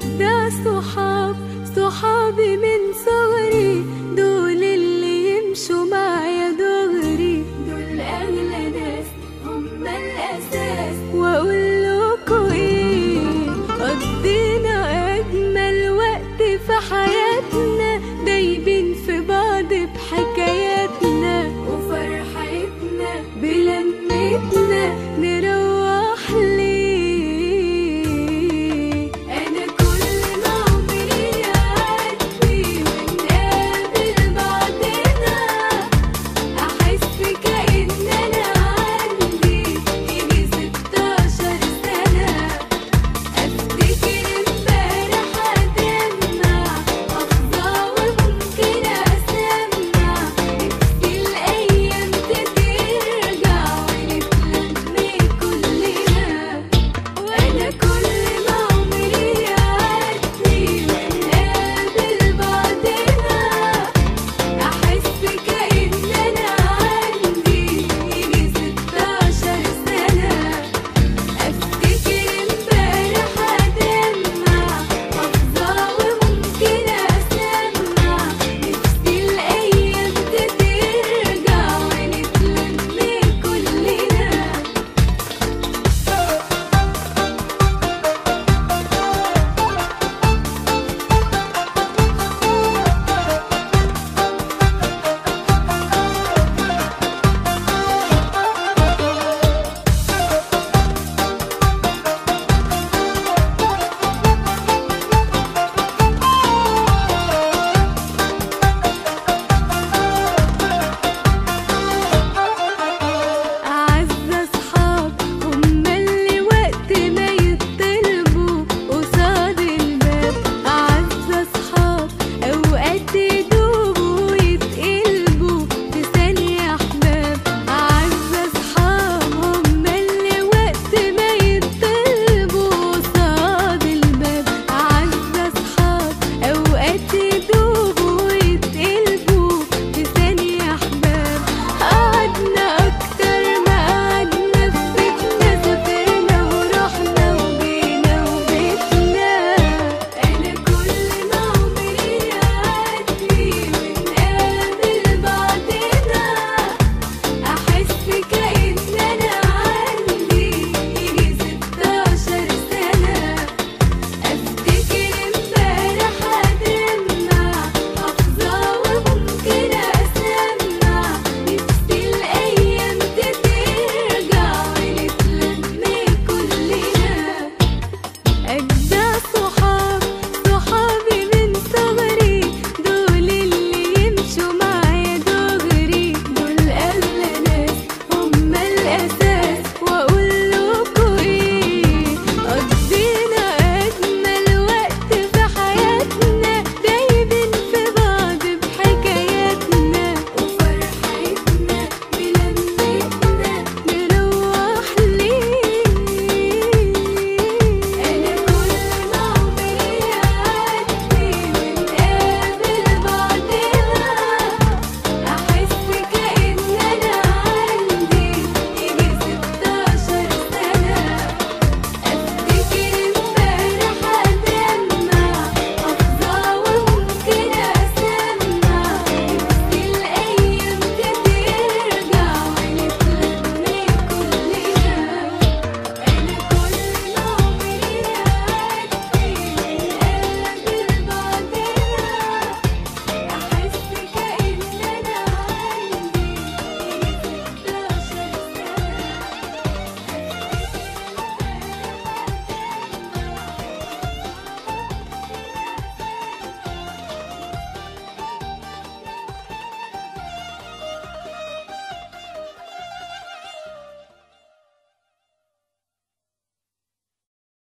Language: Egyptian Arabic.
أجدع صحاب، صحابي من صغري، دول اللي يمشوا معايا دغري، دول أغلى ناس هم الأساس. وأقول لكوا إيه، قضينا أجمل وقت في حياتنا، دايبين في بعض بحكاياتنا وفرحتنا بلمتنا نروح ليه. أنا كل ما عمري يعدي ونقابل بعضنا، أحس كأن أنا عندي يجي 16 سنة، أفتكر امبارح أدمع أفضى وممكن أسمع، نفسي الأيام ترجع ونتلم كلنا. وأنا كل ما عمري يعدي ونقابل بعضنا، أحس كأن أنا عندي يجي 16 سنة، أفتكر امبارح أدمع أفضى وممكن أسمع، نفسي الأيام ترجع ونتلم كلنا. أعز أصحاب هم اللي وقت ما يطلبوا قصاد الباب، أعز أصحاب أوقات يدوبوا ويتقلبوا في ثانية أحباب، أعز أصحاب هم اللي وقت ما يطلبوا قصاد الباب، أعز أصحاب أوقات يدوبوا ويتقلبوا في ثانية أحباب. قعدنا أكتر ما قعدنا في بيتنا، سافرنا ورحنا وجينا وبيتنا. أنا كل ما عمري يعدي ونقابل بعضنا، أحس كأن أنا عندي يجي 16 سنة، أفتكر امبارح أدمع حافظة وممكن أسمع، نفسي الأيام ترجع ونتلم كلنا. أجدع صحاب